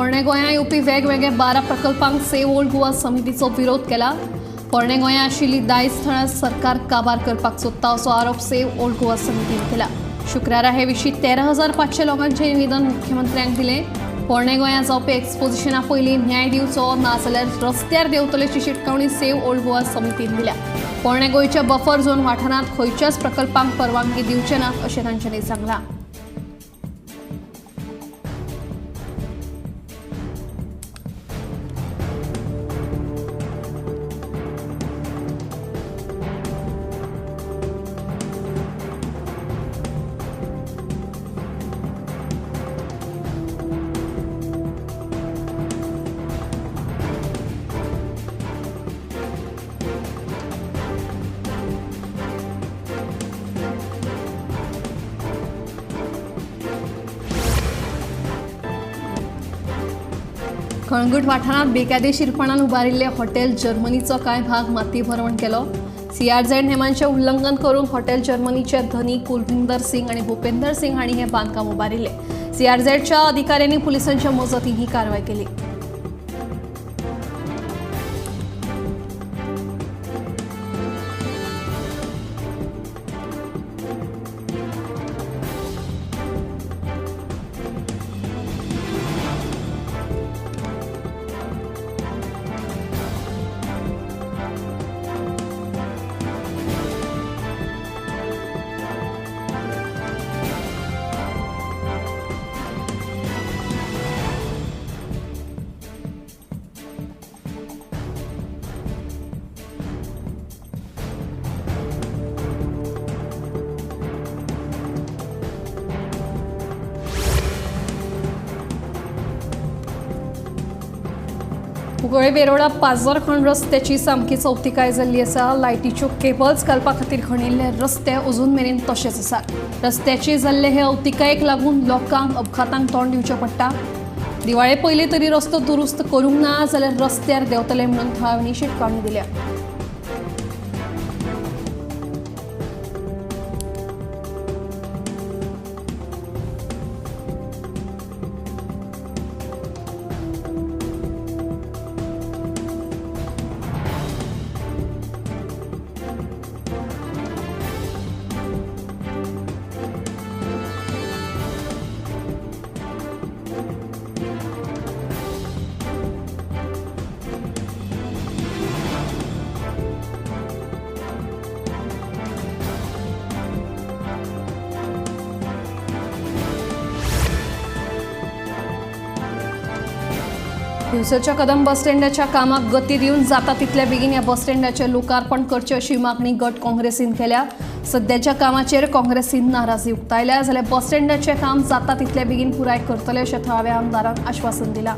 पोरणे गोंया येवपी वेगवेगळ्या 12 प्रकल्पांक सेव्ह ओल्ड गोवा समितीचो विरोध केला. पोरणे गोंया आशिल्ली 10 थळां सरकार काबार करपाक सोदता असो आरोप सेव्ह ओल्ड गोवा समितीन केला. शुक्रारा हे विशीं 13,500 लोकांचें निवेदन मुख्यमंत्र्यांक दिलें. पोरणे गोंया जावपी एक्सपोजिशना पयलीं न्याय दिवचो नाजाल्यार रस्त्यार देंवतले अशी शिटकावणी सेव्ह ओल्ड गोवा समितीन दिल्या. पोरणे गोंयच्या बफर झोन वाठारांत खंयच्याच प्रकल्पांक परवानगी दिवचे ना अशें तांच्यांनी सांगलां. कळंगूट वाठारांत बेकायदेशीरपणान उबारिल्ले हॉटेल जर्मनीचो कांय भाग माती भरवण केलो. सीआरझेड नेमांचें उल्लंघन करून हॉटेल जर्मनीचे धनी कुलविंदर सिंग आनी भूपेंदर सिंग हांणी हें बांदकाम उबारिल्लें. सीआरझेडच्या अधिकाऱ्यांनी पुलिसांच्या मजतीन ही कारवाय केली. कुंकळे वेरोडा पाजर खण रस्त्याची सामकी चवतिकाय जाल्ली आसा. लायटीच्यो केबल्स घालपा खातीर खणिल्ले रस्ते अजून मेरेन तशेच आसात. रस्त्याचे जाल्ले हे अवतिकायेक लागून लोकांक अपघातांक तोंड दिवचें पडटा. दिवाळे पयलीं तरी रस्तो दुरुस्त करूंक ना जाल्यार रस्त्यार देंवतले म्हणून थळाव्यांनी शिटकावणी दिल्या. दिवसच्या कदम बस स्टँडाच्या कामाक गती दिवन जाता तितल्या बेगीन ह्या बस स्टँडाचें लोकार्पण करचें अशी मागणी गट काँग्रेसीन केल्या. सद्याच्या कामाचेर काँग्रेसीन नाराजी उक्तायल्या जाल्यार बस स्टँडाचें काम जाता तितल्या बेगीन पुराय करतले अशें थळाव्या आमदारान आश्वासन दिलां.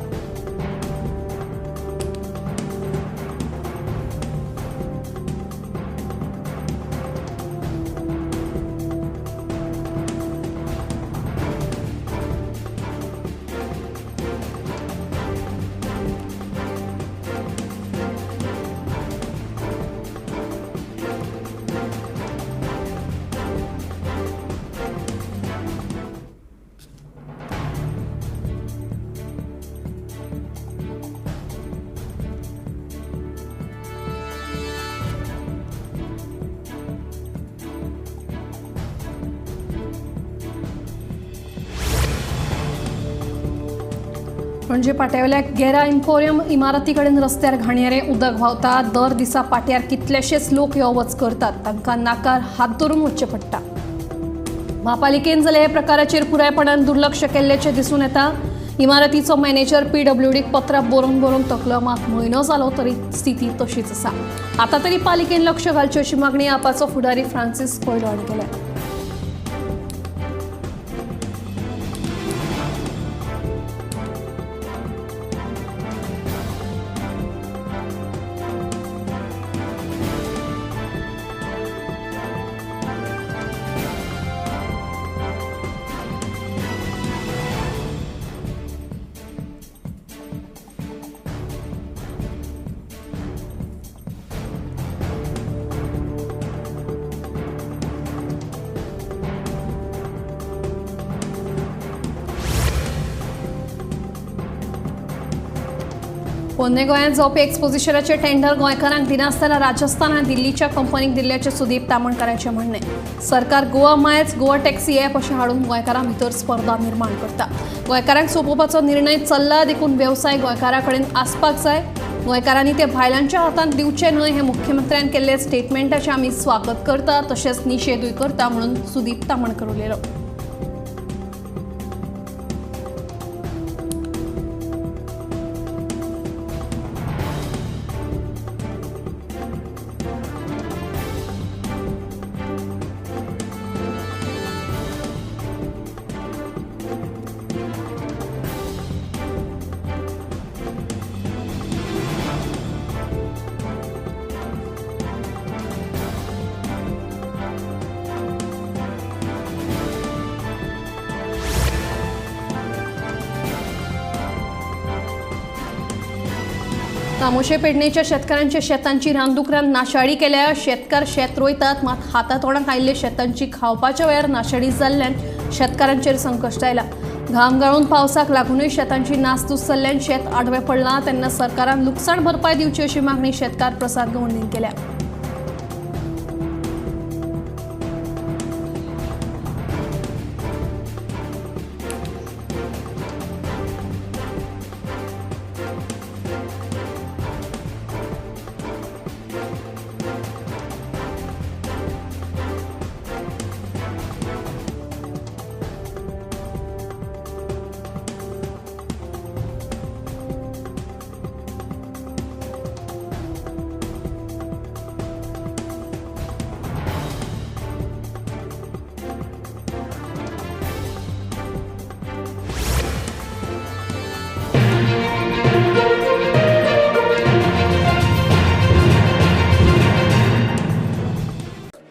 पणजे पाट्यावेल्या गेरा एम्पोरियम इमारती कडेन रस्त्यार घाणयारें उदक व्हांवता. दर दिसा पाट्यार कितलेशेच लोक यो वच करतात. तांकां नाकार हात धरून वचचें पडटा. म्हापालिकेन जाल्यार ह्या प्रकाराचेर पुरायपणान दुर्लक्ष केल्ल्याचें दिसून येता. इमारतीचो मॅनेजर पीडब्ल्यूडीक पत्रां बरोवन बरोवन तकलो मात म्हयनो जालो तरी स्थिती तशीच आसा. आतां तरी पालिकेन लक्ष घालचें अशी मागणी आपाचो फुडारी फ्रांसीस कोयलो हांणी केल्या. पोरणे गोंयांत जावपी एक्सपोजिशराचे टेंडर गोंयकारांक दिनासतना राजस्थान आनी दिल्लीच्या कंपनीक दिल्ल्याचें सुदीप तामणकारांचें म्हणणें. सरकार Goa Miles, Goa taxi app अशें हाडून गोंयकारां भितर स्पर्धा निर्माण करता. गोंयकारांक सोंपोवपाचो निर्णय चल्ला देखून वेवसाय गोंयकारां कडेन आसपाक जाय. गोंयकारांनी ते भायल्यांच्या हातांत दिवचे न्हय हें मुख्यमंत्र्यान केल्ले स्टेटमेंटाचें आमी स्वागत करता तशेंच निशेधूय करता म्हणून सुदीप तामणकर उलयलो. तामोशे पेडणेच्या शेतकारांच्या शेतांची रानदुकरान नाशाडी केल्या. शेतकार शेत रोयतात मात हातातोंडाक आयिल्ले शेतांची खावपाच्या वेळार नाशाडी जाल्ल्यान शेतकारांचेर संकश्ट आयला. घाम गाळून पावसाक लागूनय शेतांची नासधूस जाल्ल्यान शेत आडवें पडलां तेन्ना सरकारान लुकसाण भरपाय दिवची अशी मागणी शेतकार प्रसाद गवंडीन केल्या.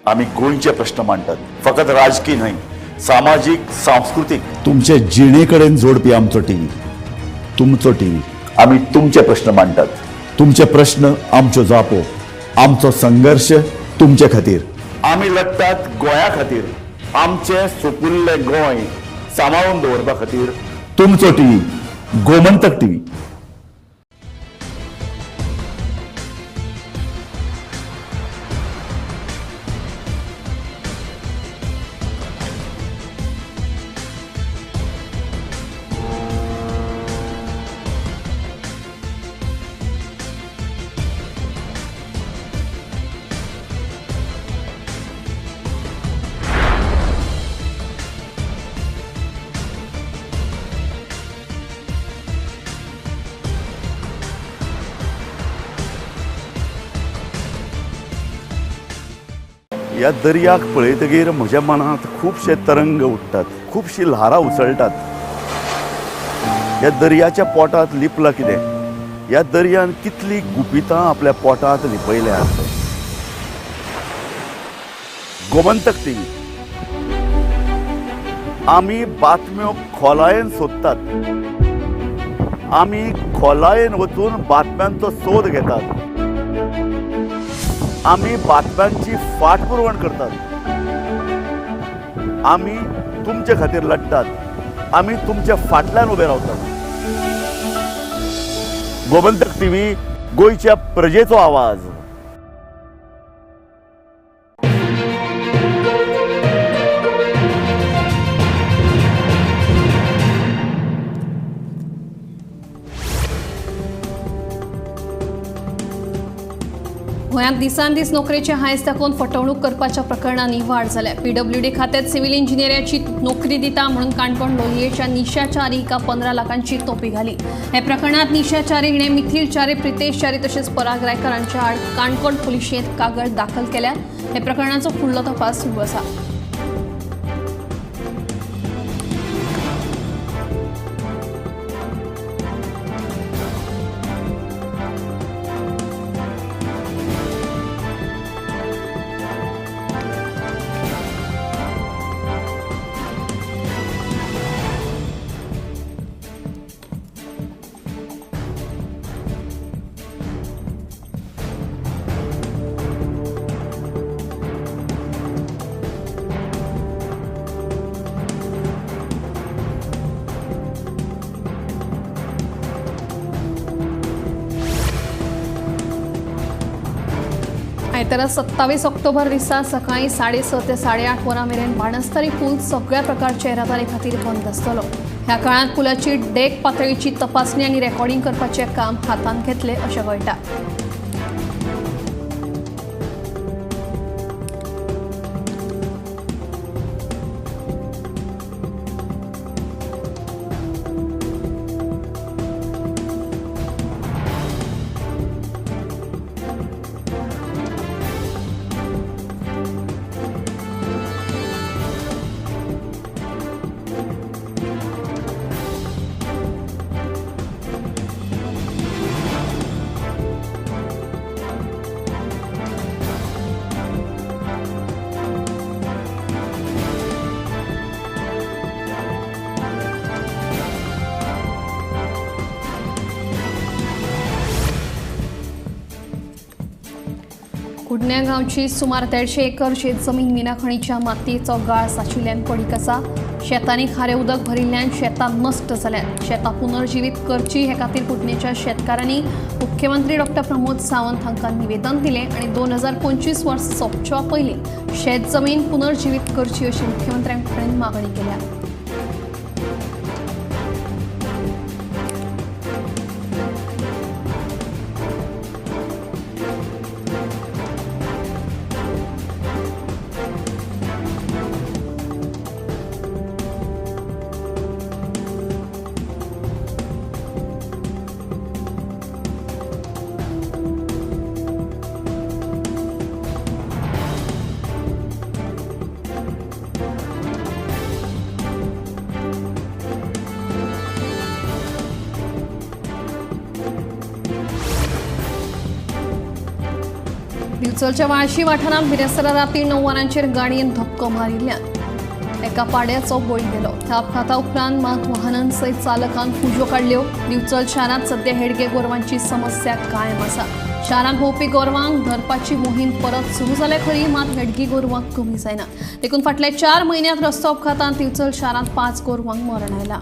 आमी गोंयचे प्रश्न मांडटात, फकत राजकीय न्हय, सामाजीक, सांस्कृतीक, तुमचे जिणे कडेन जोडपी आमचो टीव्ही, तुमचो टीव्ही. आमी तुमचे प्रश्न मांडटात, तुमचे प्रश्न आमच्यो जापो, आमचो संघर्श तुमचे खातीर. आमी लढटात गोंया खातीर, आमचें सुपुल्लें गोंय सांबाळून दवरपा खातीर. तुमचो टीव्ही, गोमंतक टीव्ही. ह्या दर्याक पळयतगीर म्हज्या मनांत खुबशे तरंग उठ्ठात, खुबशीं ल्हारां उसळटात. ह्या दर्याच्या पोटांत लिपलां कितें? ह्या दर्यान कितलीं गुपितां आपल्या पोटांत लिपयल्यात. गोमंतक टीव्ही आमी बातम्यो खोलायेन सोदतात, आमी खोलायेन वचून बातम्यांचो सोद घेतात, आमी बातम्यांची फाटपुरवण करतात, आमी तुमचे खातीर लढटात, आमी तुमच्या फाटल्यान उबे रावतात. गोमंतक टीव्ही, गोंयच्या प्रजेचो आवाज. गोंयांत दिसान दीस नोकरेचे हांयस दाखोवन फटवणूक करपाच्या प्रकरणांनी वाड जाल्या. पीडब्ल्यूडी खात्यात सिव्हिल इंजिनियराची नोकरी दिता म्हणून काणकोण लोलयेच्या निशा च्यारी हिका 15 लाखांची तोपी घाली. हे प्रकरणात निशा च्यारी हिणें मिथिल च्यारी, प्रितेश च्यारी तशेंच पराग रायकर हांच्या आड काणकोण पुलिशेंत कागळ दाखल केल्या. हे प्रकरणाचो फुडलो तपास सुरू आसा. आयतारा 27 ऑक्टोबर दिसा सकाळीं 6:30 ते 8:30 वरां मेरेन बाणस्तारी पूल सगळ्या प्रकारच्या येरादारी खातीर बंद आसतलो. ह्या काळांत पुलाची डेक पातळीची तपासणी आनी रेकॉर्डिंग करपाचें काम हातांत घेतलें अशें कळटा. कुडण्या गांवची सुमार 150 एकर शेतजमीन मिनाखणीच्या मातयेचो गाळ साचिल्ल्यान पडीक आसा. शेतांनी खारें उदक भरिल्ल्यान शेतां नश्ट जाल्यात. शेतां पुनर्जिवीत करची हे खातीर कुडणेच्या शेतकारांनी मुख्यमंत्री डॉक्टर प्रमोद सावंत हांकां निवेदन दिलें आनी 2025 वर्स सोंपच्या पयलीं शेतजमीन पुनर्जिवीत करची अशी मुख्यमंत्र्यां कडेन मागणी केल्या. दिवचलच्या वाळशी वाठारांत बिरेस्तारा राती 9 वरांचेर गाडयेन धपको मारिल्ल्यान एका पाड्याचो बळी गेलो. ह्या अपघाता उपरांत मात वाहनां सयत चालकान फुजो काडल्यो. दिवचल शारांत सद्या हेडगे गोरवांची समस्या कायम आसा. शारांत भोंवपी गोरवांक धरपाची मोहीम परत सुरू जाल्या खरी, मात हेडगी गोरवां कमी जायना. देखून फाटल्या 4 म्हयन्यांत रस्तो अपघातांत दिवचल शारांत 5 गोरवांक मरण आयलां.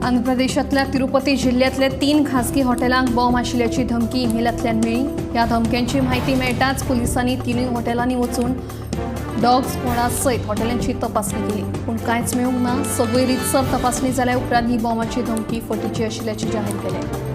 आंध्र प्रदेशांतल्या तिरुपती जिल्ह्यांतल्या 3 खासगी हॉटेलांक बॉम्ब आशिल्ल्याची धमकी इमेलांतल्यान मेळ्ळी. ह्या धमक्यांची म्हायती मेळटाच पुलिसांनी 3 हॉटेलांनी वचून डॉग स्क्वॉडा सयत हॉटेलांची तपासणी केली, पूण कांयच मेळूंक ना. सगळी रितसर तपासणी जाल्या उपरांत ही बॉम्बाची धमकी फटीची आशिल्ल्याचें जाहीर केलें.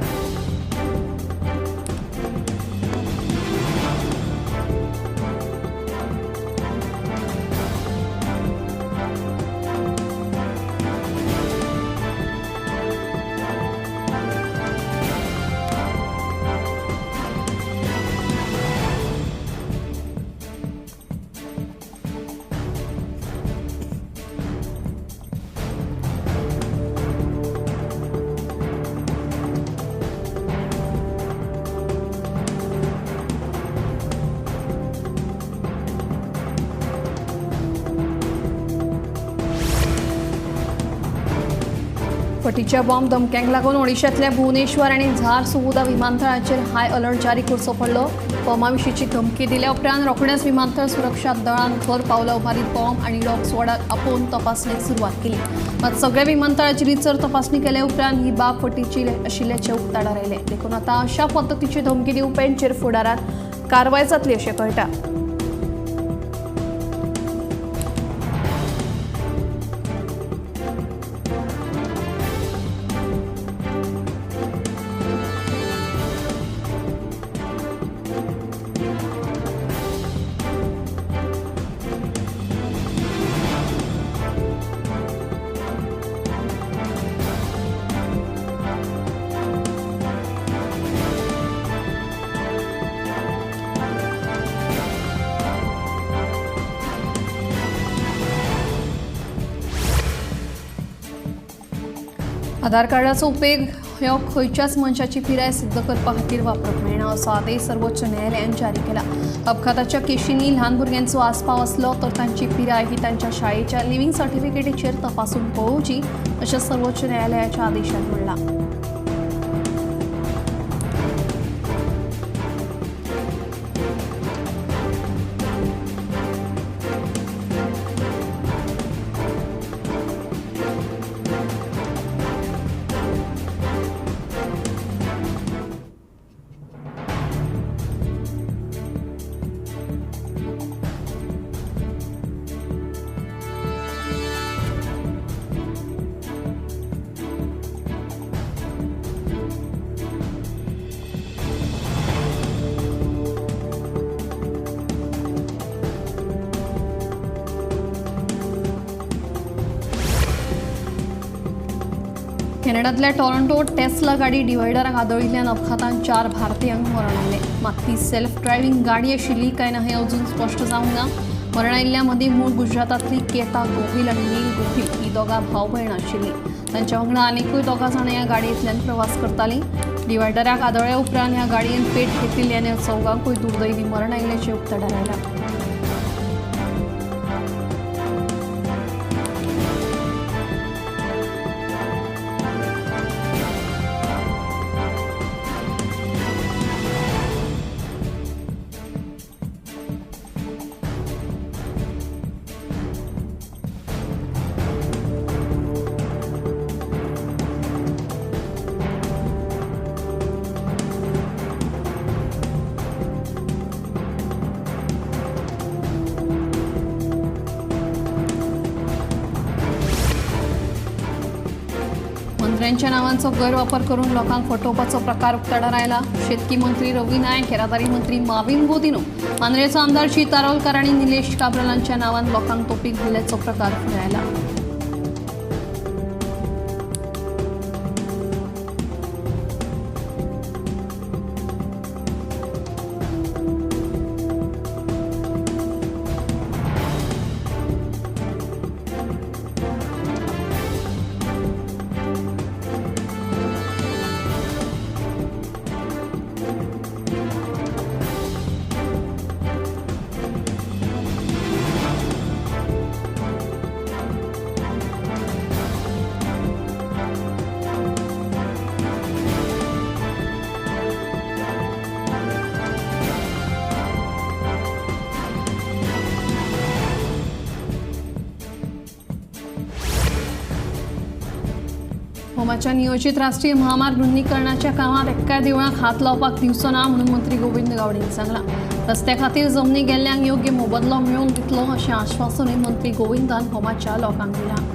फटीच्या बॉम्ब धमक्यांक लागून ओडिशांतल्या भुवनेश्वर आनी झारसुगुडा विमानतळाचेर हाय अलर्ट जारी करचो पडलो. बॉम्बा विशींची धमकी दिल्या उपरांत रोखडेंच विमानतळ सुरक्षा दळान खर पावलां उबारीत बॉम्ब आनी डॉग स्क्वॉडाक आपोवन तपासणेक सुरवात केली. मात सगळ्या विमानतळाची रितसर तपासणी केल्या उपरांत ही बाब फटीची आशिल्ल्याचें उक्ताडार आयलें. देखून आतां अशा पद्दतीची धमकी दिवप्यांचेर फुडारांत कारवाय जातली अशें कळटा. आधार कार्डाचो उपेग ह्यो खंयच्याच मनशाची पिराय सिद्ध करपा खातीर वापरूंक मेळना असो आदेश सर्वोच्च न्यायालयान जारी केला। अपघाताच्या केशींनी ल्हान भुरग्यांचो आस्पाव आसलो तर तांची पिराय ही तांच्या शाळेच्या लिव्हिंग सर्टिफिकेटीचेर तपासून पळोवची अशें सर्वोच्च न्यायालयाच्या आदेशात म्हणलां। कॅनडांतल्या टोरंटो टेस्ला गाडी डिवायडराक आदळिल्ल्यान अपघातान 4 भारतीयांक मरण आयलें। मात ती सेल्फ ड्रायव्हिंग गाडी आशिल्ली काय ना हें अजून स्पश्ट जावंक ना। मरण आयिल्ल्या मदीं मूळ गुजरातांतली केता गोहिल आनी नील गोहिल ही दोगां भाव भयणां आशिल्लीं। तांच्या वांगडा आनिकूय 2 जाणां ह्या गाडयेंतल्यान प्रवास करतालीं। डिवायडराक आदळ्या उपरांत ह्या गाडयेन पेट घेतिल्ल्यान ह्या चौगांकूय दुर्दैवी मरण आयिल्ल्याचें उक्ताडार आयलां। मंत्र्यांच्या नावांचो गैरवापर करून लोकांक फटोवपाचो प्रकार उक्ताडार आयला। शेतकी मंत्री रवी नायक, येरादारी मंत्री माविन गोदिनो, मांद्रेचो आमदार जीत आरोलकार आनी निलेश काब्रालांच्या नावान लोकांक तोपी घाल्ल्याचो प्रकार फुडें आयला। होमाच्या नियोजित राष्ट्रीय महामार्ग रुंदीकरणाच्या कामात एकाय देवळाक हात लावपाक दिवचो ना म्हणून मंत्री गोविंद गावडेन सांगलां। रस्त्या खातीर जमनी गेल्ल्यांक योग्य मोबदलो मेळोवन दितलो अशें आश्वासनूय मंत्री गोविंदान होमाच्या लोकांक दिलां।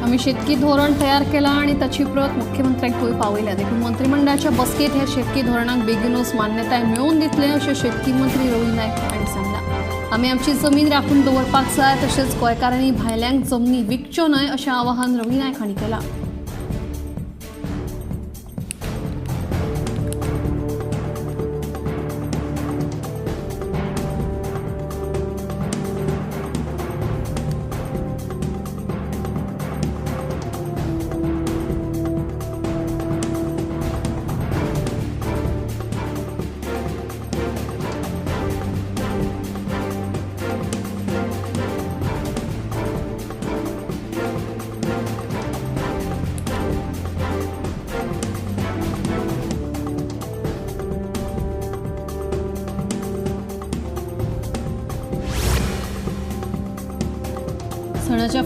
आमी शेतकी धोरण तयार केला आणि ताची प्रत मुख्यमंत्र्यांकूय पावयल्या। देखून मंत्रिमंडळाच्या बसकेत ह्या शेतकी धोरणाक बेगीनूच मान्यताय मेळोवन दितले अशें शेतकी मंत्री रवी नायक हांणी सांगलां। आमी आमची जमीन राखून दवरपाक जाय, तशेंच गोंयकारांनी भायल्यांक जमनी विकच्यो न्हय अशें आवाहन रवी नायक हांणी केलां।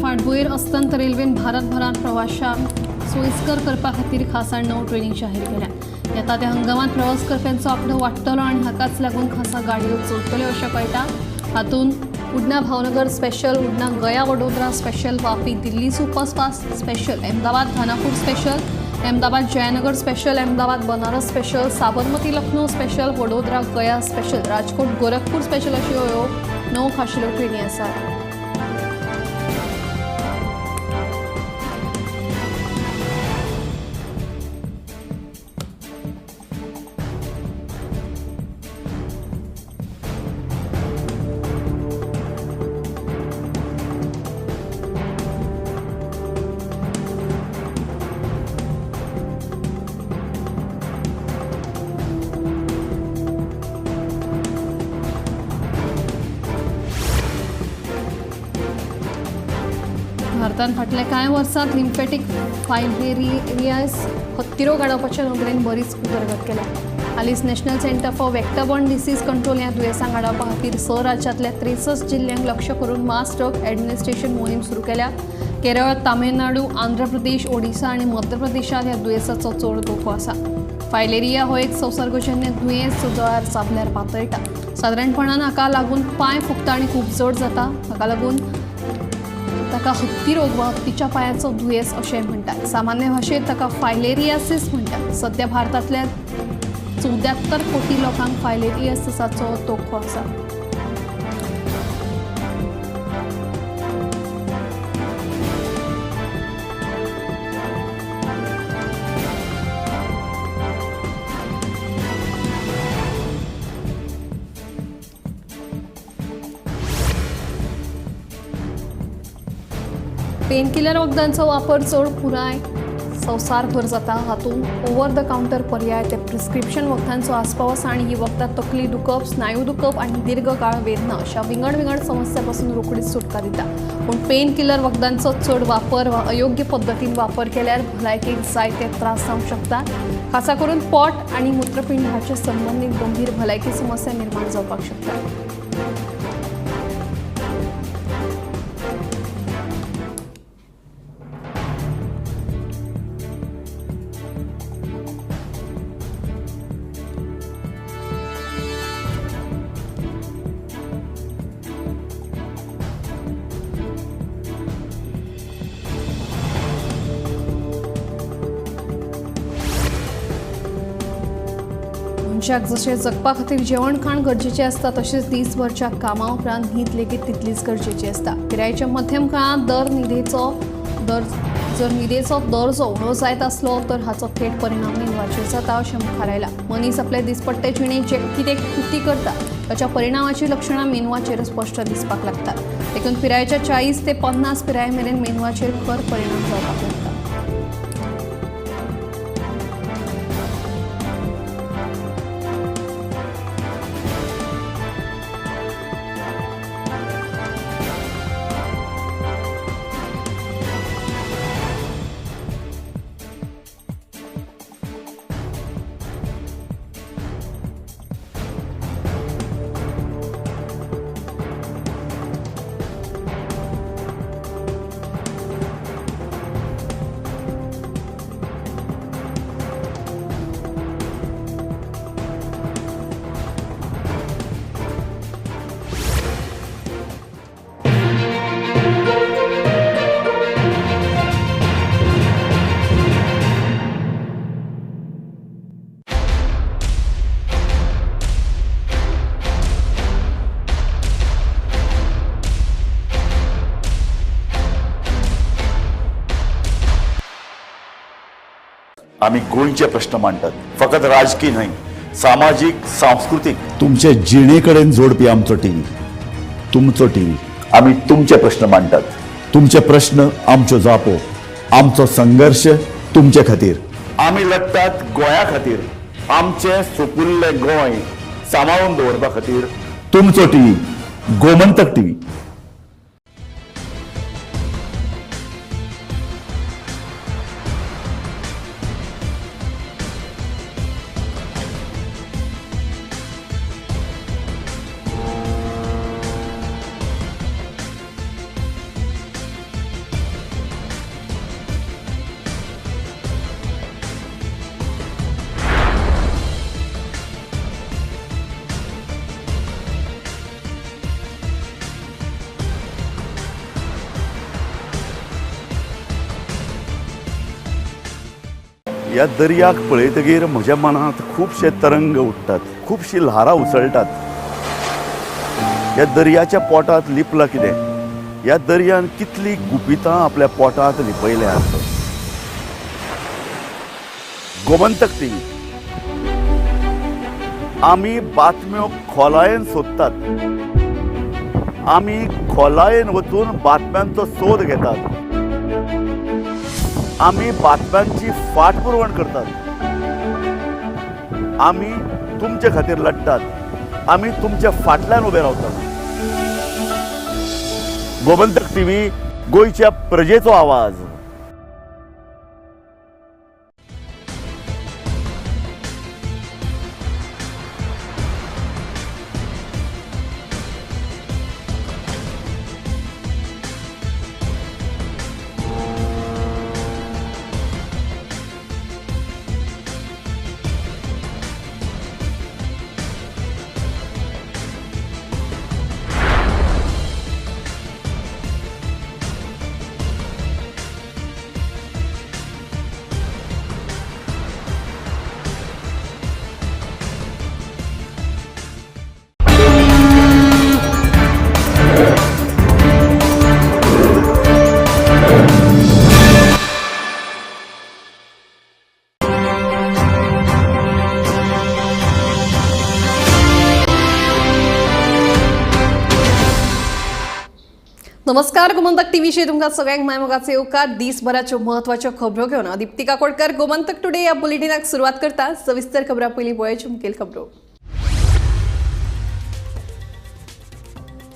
फाटभुंयेर अस्तंत रेल्वेन भारतभरांत प्रवाशांक सोयीस्कर करपा खातीर खासा 9 ट्रेनी जाहीर केल्या. येता त्या हंगामांत प्रवास करप्यांचो आंकडो वाडटलो आनी हाकाच लागून खासा गाडयो चलतल्यो अशें कळटा. हातूंत Udhna Bhavnagar special, Udhna Gaya Vadodara special, Vapi Delhi superfast special, Ahmedabad Khanapur special, Ahmedabad Jaynagar special, Ahmedabad Banaras special, Sabarmati Lucknow special, Vadodara Gaya special, Rajkot Gorakhpur special अश्यो ह्यो 9 खाशेल्यो ट्रेनी आसात. भारतान फाटल्या कांय वर्सांत लिम्फेटीक फायलेरियास हत्तीरोग आडावपाच्या नदरेन बरीच उदरगत केल्या. हालींच national centre for vector borne disease control ह्या दुयेंसांक आडावपा खातीर 6 राज्यांतल्या 63 जिल्ल्यांक लक्ष करून मास ड्रग ॲडमिनिस्ट्रेशन मोहीम सुरू केल्या. केरळ, तामिळनाडू, आंध्र प्रदेश, ओडिसा आनी मध्य प्रदेशांत ह्या दुयेंसाचो चड धोको आसा. फायलेरिया हो एक संसर्गजन्य दुयेंस जो जळार चाबल्यार पातळटा. सादारणपणान हाका लागून पांय फुगता आनी खूब जड जाता. हाका लागून ताका हत्ती रोग वा हत्तीच्या पांयाचो दुयेंस अशें म्हणटात. सामान्य भाशेंत ताका फायलेरियासीस म्हणटात. सद्या भारतांतल्या 74 कोटी लोकांक फायलेरियासिसाचो धोको आसा. पेनकिलर वखदांचो वापर चड पुराय संवसारभर जाता. हातूंत ओव्हर the counter पर्याय ते प्रिस्क्रिप्शन वखदांचो आस्पाव आसा आनी ही वखदां तकली दुखप, स्नायू दुखप आनी दीर्घकाळ वेदना अशा विंगड विंगड समस्या पासून रोखडीच सुटका दिता. पूण पेनकिलर वखदांचो चड वापर वा अयोग्य पद्दतीन वापर केल्यार भलायकेक जायते त्रास जावंक शकतात. खासा करून पोट आनी मूत्रपिंड हाचे संबंदीत गंभीर भलायकी समस्या निर्माण जावपाक शकतात. मनशाक जशें जगपा खातीर जेवण खाण गरजेचें आसता तशेंच दीसभरच्या कामा उपरांत न्हीद लेगीत तितलीच गरजेची आसता. पिरायेच्या मध्यम काळांत जर न्हिदेचो दर्जो उणो जायत आसलो तर हाचो थेट परिणाम मेंदवाचेर जाता अशें मुखार आयलां. मनीस आपले दिसपट्टे जिणेंत जे कितें कृती करता ताच्या परिणामाची लक्षणां मेंदवाचेर स्पश्ट दिसपाक लागतात. देखून पिरायेच्या 40 ते 50 पिराये मेरेन मेंदवाचेर खर परिणाम जावपाक लागता. आमी गोंयचे प्रश्न मांडटात, फकत राजकी न्हय, सामाजीक, सांस्कृतीक. तुमचे जिणे कडेन जोडपी आमचो टीव्ही, तुमचो टीव्ही. आमी तुमचे प्रश्न मांडटात, तुमचे प्रश्न आमच्यो जापो, आमचो संघर्श तुमचे खातीर. आमी लढटात गोंया खातीर, आमचें सुपुल्लें गोंय सांबाळून दवरपा खातीर. तुमचो टीव्ही, गोमंतक टीव्ही. ह्या दर्याक पळयतगीर म्हज्या मनांत खुबशे तरंग उठ्ठात, खुबशीं ल्हारां उसळटात. ह्या दर्याच्या पोटांत लिपलां कितें? ह्या दर्यान कितलीं गुपितां आपल्या पोटांत लिपयल्यांत. गोमंतक टीव्ही, आमी बातम्यो खोलायेन सोदतात, आमी खोलायेन वचून बातम्यांचो सोद घेतात, आमी बातम्यांची फाटपुरवण करतात, आमी तुमचे खातीर लढटात, आमी तुमच्या फाटल्यान उबे रावतात. गोमंतक टीव्ही, गोंयच्या प्रजेचो आवाज. नमस्कार, गोमंतक टीव्हीचेर तुमकां सगळ्यांक मायमोगाचो येवकार. दिसभराच्यो म्हत्वाच्यो खबरो घेवन हांव दीप्ती काकोडकर गोमंतक टुडे ह्या बुलेटिनाक सुरवात करता. सविस्तर खबरां पयलीं पळोवच्यो मुखेल खबरो.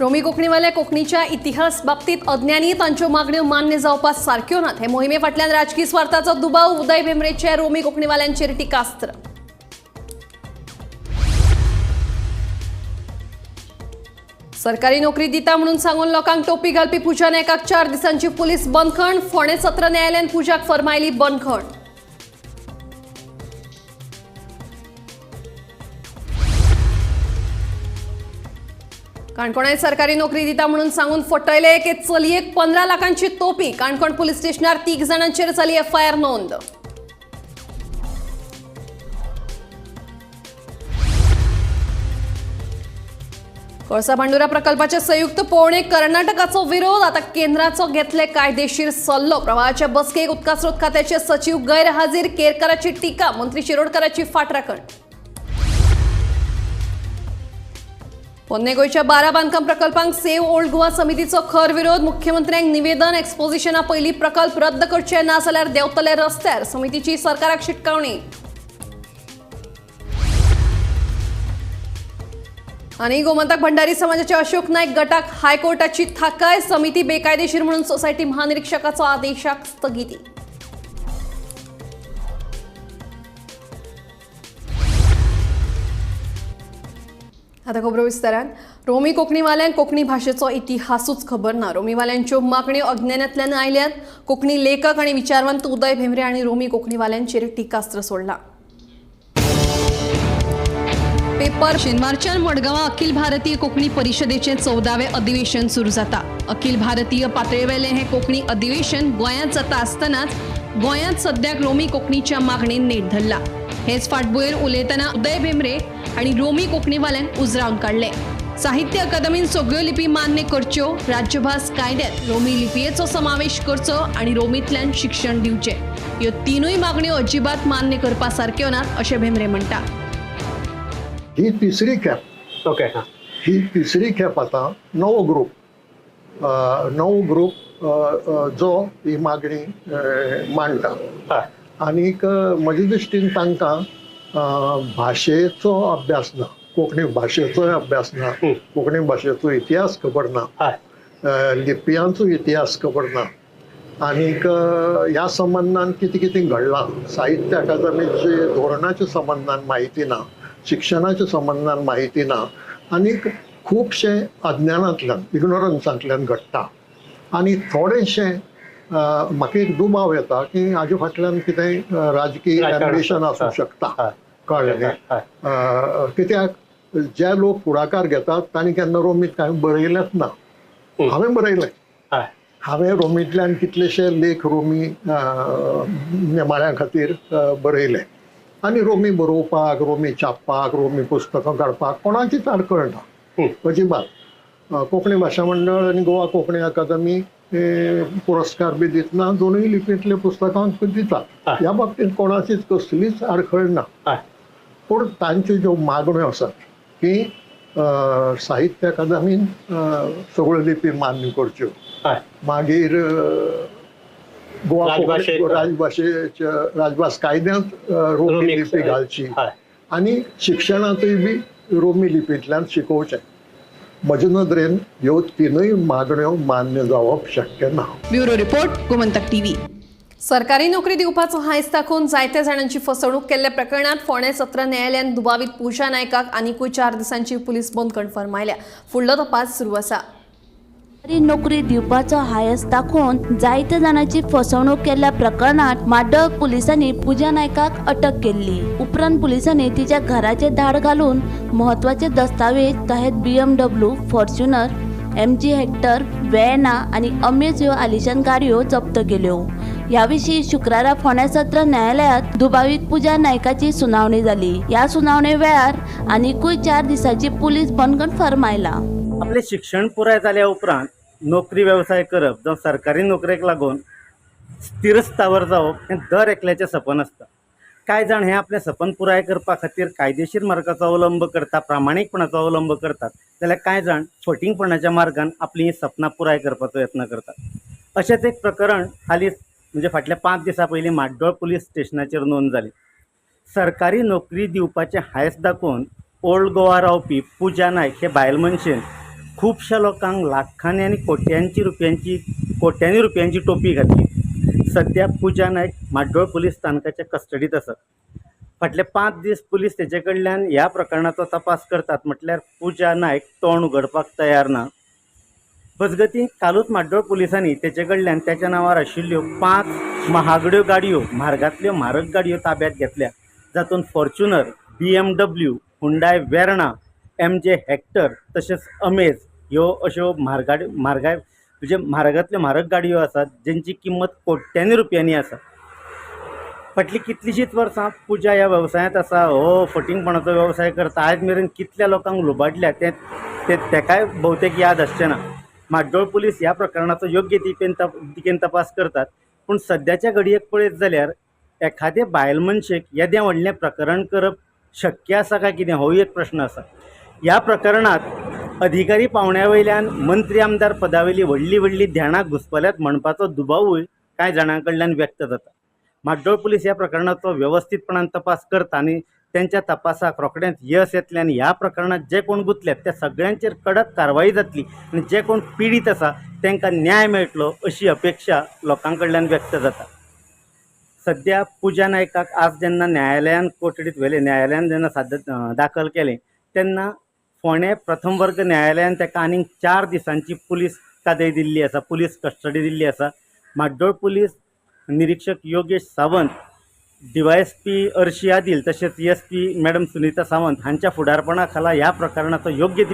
रोमी कोंकणीवाल्या कोंकणीच्या इतिहास बाबतीत अज्ञानी, तांच्यो मागण्यो मान्य जावपा सारक्यो नात. हे मोहिमे फाटल्यान राजकी स्वार्थाचो दुबाव. उदय भेंब्रेचे रोमी कोंकणीवाल्यांचेर टिकास्त्र. सरकारी नोकरी दिता म्हणून सांगून लोकांक टोपी घालपी पूजा नायकाक 4 दिसांची पुलीस बंदखण. फोंडें सत्र न्यायालयान पूजाक फर्मायली बंदखण. काणकोणांत सरकारी नोकरी दिता म्हणून सांगून फटयले एके चलयेक 15 लाखांची तोपी. काणकोण पुलीस स्टेशनार 3 जाणांचेर जाली एफआयआर नोंद. कळसा भांडुरा प्रकल्पाच्या संयुक्त पळोवणेक कर्नाटकाचो विरोध. आता केंद्राचो घेतले कायदेशीर सल्लो. प्रवाहाच्या बसकेक उदकास्रोत खात्याचे सचिव गैरहाजीर. केरकराची टीका, मंत्री शिरोडकराची फाटराखण. पोन्ने गोंयच्या 12 बांदकाम प्रकल्पांक सेव्ह ओल्ड गोवा समितीचो खर विरोध. मुख्यमंत्र्यांक निवेदन. एक्सपोजिशना पयलीं प्रकल्प रद्द करचे ना जाल्यार देंवतले रस्त्यार. समितीची सरकाराक शिटकावणी. आनी गोमंतक भंडारी समाजाचे अशोक नायक गटाक हायकोर्टाची थाकाय. समिती बेकायदेशीर म्हणून सोसायटी महानिरीक्षकाचो आदेशाक स्थगिती. आता खबरो विस्तारान. रोमी कोंकणीवाल्यांक कोंकणी भाशेचो इतिहासूच खबर ना. रोमीवाल्यांच्यो मागण्यो अज्ञानांतल्यान आयल्यात. कोंकणी लेखक आनी विचारवंत उदय भेंब्रे आनी रोमी कोंकणीवाल्यांचेर टिकास्त्र सोडला. पेपर शेनवारच्यान मडगांवां अखिल भारतीय कोंकणी परिशदेचें 14वें अधिवेशन सुरू जाता. अखिल भारतीय पातळेवेलें हें कोंकणी अधिवेशन गोंयांत जाता आसतनाच गोंयांत सद्याक रोमी कोंकणीच्या मागणेन नेट धरला. हेच फाटभुंयेर उलयतना उदय भेंब्रे आनी रोमी कोंकणीवाल्यांक उजरावन काडले. साहित्य अकादमीन सगळ्यो लिपी मान्य करच्यो, राज्यभास कायद्यांत रोमी लिपयेचो समावेश करचो आनी रोमींतल्यान शिक्षण दिवचें, ह्यो 3 मागण्यो अजिबात मान्य करपा सारक्यो नात अशें भेंब्रे म्हणटा. ही तिसरी खेप. ओके, ही तिसरी खेप आतां नवो ग्रूप जो ही मागणी मांडटा. आनीक म्हजे दृश्टीन तांकां भाशेचो अभ्यास ना, कोंकणी भाशेचोय अभ्यास ना, कोंकणी भाशेचो इतिहास खबर ना, लिपयांचो इतिहास खबर ना, आनीक ह्या संबंदान कितें कितें घडलां, साहित्य अकादमीचे धोरणाच्या संबंदान म्हायती ना, शिक्षणाच्या संबंदान म्हायती ना, आनीक खुबशें अज्ञानांतल्यान, इग्नोरन्सांतल्यान घडटा. आनी थोडेशें म्हाका एक दुबाव येता की हाजे फाटल्यान कितेंय राजकीय एम्बिशन आसूं शकता. कळ्ळें न्ही? कित्याक जे लोक फुडाकार घेतात तांणी केन्ना रोमीत कांय बरयलेंच ना. हांवें बरयलें, हांवें रोमींतल्यान कितलेशे लेख रोमी नेमाळ्यां खातीर बरयले आनी रोमी बरोवपाक, रोमी छापपाक, रोमी पुस्तकां काडपाक कोणाचीच आडखळ ना अजिबात. कोंकणी भाशा मंडळ आनी गोवा कोंकणी अकादमी पुरस्कार बी दितना दोनूय लिपींतले पुस्तकांक दितात. ह्या बाबतींत कोणाचीच कसलीच आडखळ ना. पूण तांच्यो ज्यो मागण्यो आसात की साहित्य अकादमीन सगळ्यो लिपी मान्य करच्यो, मागीर गोवा राजभाशेच्या राजभास कायद्यांत रोमी लिपी घालची आनी शिक्षणांतूय बी रोमी लिपींतल्यान शिकोवचें. म्हजे नदरेन ह्यो तिनूय मागण्यो मान्य जावप शक्य ना. Bureau report, Gomantak TV. सरकारी नोकरी दिवपाचो हांयस दाखोवन जायत्या जाणांची फसवणूक केल्ल्या प्रकरणात फोंडें सत्र न्यायालयान दुबावीत पूजा नायकाक आनिकूय 4 दिसांची पुलीस बंदखण फर्मायल्या. फुडलो तपास सुरू आसा. सरकारी नोकरी दिवपाचो हायस दाखोवन जायत्या जाणांची फसवणूक केल्ल्या प्रकरणात माड्डोळ पुलिसांनी पूजा नायकाक अटक केल्ली. उपरांत पुलिसांनी तिच्या घराचे धाड घालून म्हत्वाचे दस्तावेज तशेंच BMW, Fortuner, MG Hector, Verna आनी अमेज ह्यो आलिशान गाडयो जप्त केल्यो. ह्या विशीं शुक्रारा फोंड्या सत्र न्यायालयांत दुबावीत पूजा नायकाची सुनावणी जाली. ह्या सुनावणे वेळार आनिकूय 4 दिसांची पुलीस बंदखण फर्मायला. आपलें शिक्षण पुराय जाल्या उपरांत नोकरी वेवसाय करप जावं सरकारी नोकरेक लागून स्थिरस्थावर जावप हें दर एकल्याचें सपन आसता. कांय जाण हें आपलें सपन पुराय करपा खातीर कायदेशीर मार्गाचो अवलंब करता, प्रामाणीकपणाचो अवलंब करतात, जाल्यार कांय जाण फटींगपणाच्या मार्गान आपलीं सपनां पुराय करपाचो यत्न करतात. अशेंच एक प्रकरण हालींच म्हणजे फाटल्या 5 दिसां पयलीं माड्डोळ पुलीस स्टेशनाचेर नोंद जाली. सरकारी नोकरी दिवपाचें हांयस दाखोवन ओल्ड गोवा रावपी पूजा नायक हे बायल मनशेन खुबश्या लोकांक लाखांनी आनी कोट्यांनी रुपयांची टोपी घातली. सद्या पूजा नायक माड्डोळ पुलीस स्थानकाच्या कस्टडीत आसा. फाटले 5 दीस पुलीस तेजे कडल्यान ह्या प्रकरणाचो तपास करतात म्हटल्यार पूजा नायक तोंड उगडपाक तयार ना. मजगतीं कालूच माड्डोळ पुलिसांनी तेजे कडल्यान त्याच्या नांवार आशिल्ल्यो 5 महागड्यो गाडयो, म्हारगांतल्यो म्हारग गाडयो ताब्यात घेतल्या, जातूंत Fortuner, BMW, Hyundai Verna, MG Hector तशेंच अमेज ह्यो अश्यो म्हारगाय म्हणजे म्हारगांतल्यो म्हारग गाडयो आसात जेंची किंमत कोट्यांनी रुपयांनी आसा. फाटलीं कितलींशींच वर्सां पूजा ह्या वेवसायांत आसा. हो फटींगपणाचो वेवसाय करता. आयज मेरेन कितल्या लोकांक लुबाडल्या तें तेकाय भोवतेक याद आसचें ना. माड्डोळ पुलीस ह्या प्रकरणाचो योग्य दिकेन तपास करतात. पूण सद्याच्या घडयेक पळयत जाल्यार एखादे बायल मनशेक येदें व्हडलें प्रकरण करप शक्य आसा काय कितें होय एक प्रश्न आसा. ह्या प्रकरणांत अधिकारी पावंड्या वयल्यान मंत्री आमदार पदावयली व्हडलीं व्हडलीं ध्यानां घुसपल्यात म्हणपाचो दुबावूय कांय जाणां कडल्यान व्यक्त जाता. माड्डोळ पुलीस ह्या प्रकरणाचो वेवस्थीतपणान तपास करता आनी तेंच्या तपासाक रोखडेंच यश येतलें आनी ह्या प्रकरणांत जे कोण गुंतल्यात त्या सगळ्यांचेर कडक कारवाई जातली आनी जे कोण पिडीत आसा तांकां न्याय मेळटलो अशी अपेक्षा लोकां कडल्यान व्यक्त जाता. सद्या पूजा नायकाक आज जेन्ना न्यायालयान कोठडीत व्हेलें, न्यायालयान जेन्ना सादर दाखल केलें तेन्ना फोंडें प्रथम वर्ग न्यायालयान ताका आनीक 4 दिसांची पुलीस कादय दिल्ली आसा, पुलीस कस्टडी दिल्ली आसा. माड्डोळ पुलीस निरीक्षक Yogesh Sawant, DYSP Arshi Adil तशेंच SP madam Sunita Sawant हांच्या फुडारपणा खाला ह्या प्रकरणाचो योग्य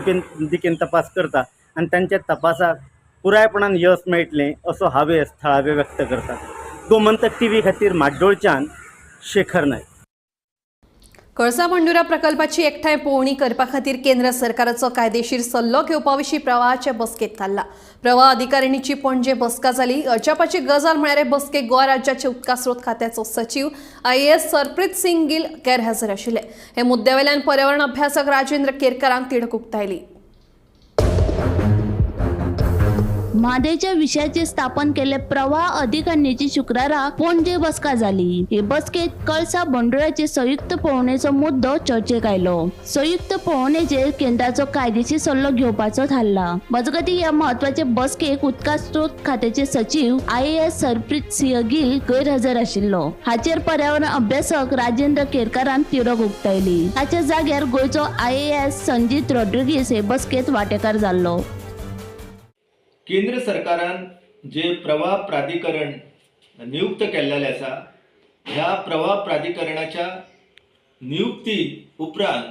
दिकेन तपास करता आनी तांच्या तपासाक पुरायपणान यश मेळटलें असो हावेस थळावे व्यक्त करतात. गोमंतक टीव्ही खातीर माड्डोळच्यान शेखर नायक. कळसा भांडुरा प्रकल्पाची एकठांय पळोवणी करपा खातीर केंद्र सरकाराचो कायदेशीर सल्लो घेवपा विशीं प्रवाहाचे बसकेंत थारला. प्रवाह अधिकारिणीची पणजे बसका जाली. अजापाची गजाल म्हळ्यार हे बसकेक गोवा राज्याचे उदका स्रोत खात्याचो सचीव IAS Sarpreet Singh Gill गैरहजर आशिल्ले. हे मुद्द्यावेल्यान पर्यावरण अभ्यासक राजेंद्र केरकारांक तिडक उक्तायली. म्हादयच्या विशयाचे स्थापन केल्ले प्रवाह अधिकारिणीची शुक्रारा पणजे बसका जाली. हे बसकेत कळसा भांडुराचे संयुक्त पळोवणेचो मुद्दो चर्चेक आयलो. संयुक्त पळोवणेचेर केंद्राचो कायदेशीर सल्लो घेवपाचो थारला. मजगतीं ह्या म्हत्वाचे बसकेक उदका स्रोत खात्याचे सचीव IAS Sarpreet Singh Gill गैरहजर आशिल्लो. हाचेर पर्यावरण अभ्यासक राजेंद्र केरकारान तिडक उक्तायली. ताच्या जाग्यार गोंयचो IAS Sanjeet Rodrigues हे बसकेत वांटेकार जाल्लो. केंद्र सरकारान जे प्रवाह प्राधिकरण नियुक्त केल्लेलें आसा, ह्या प्रवाह प्राधिकरणाच्या नियुक्ती उपरांत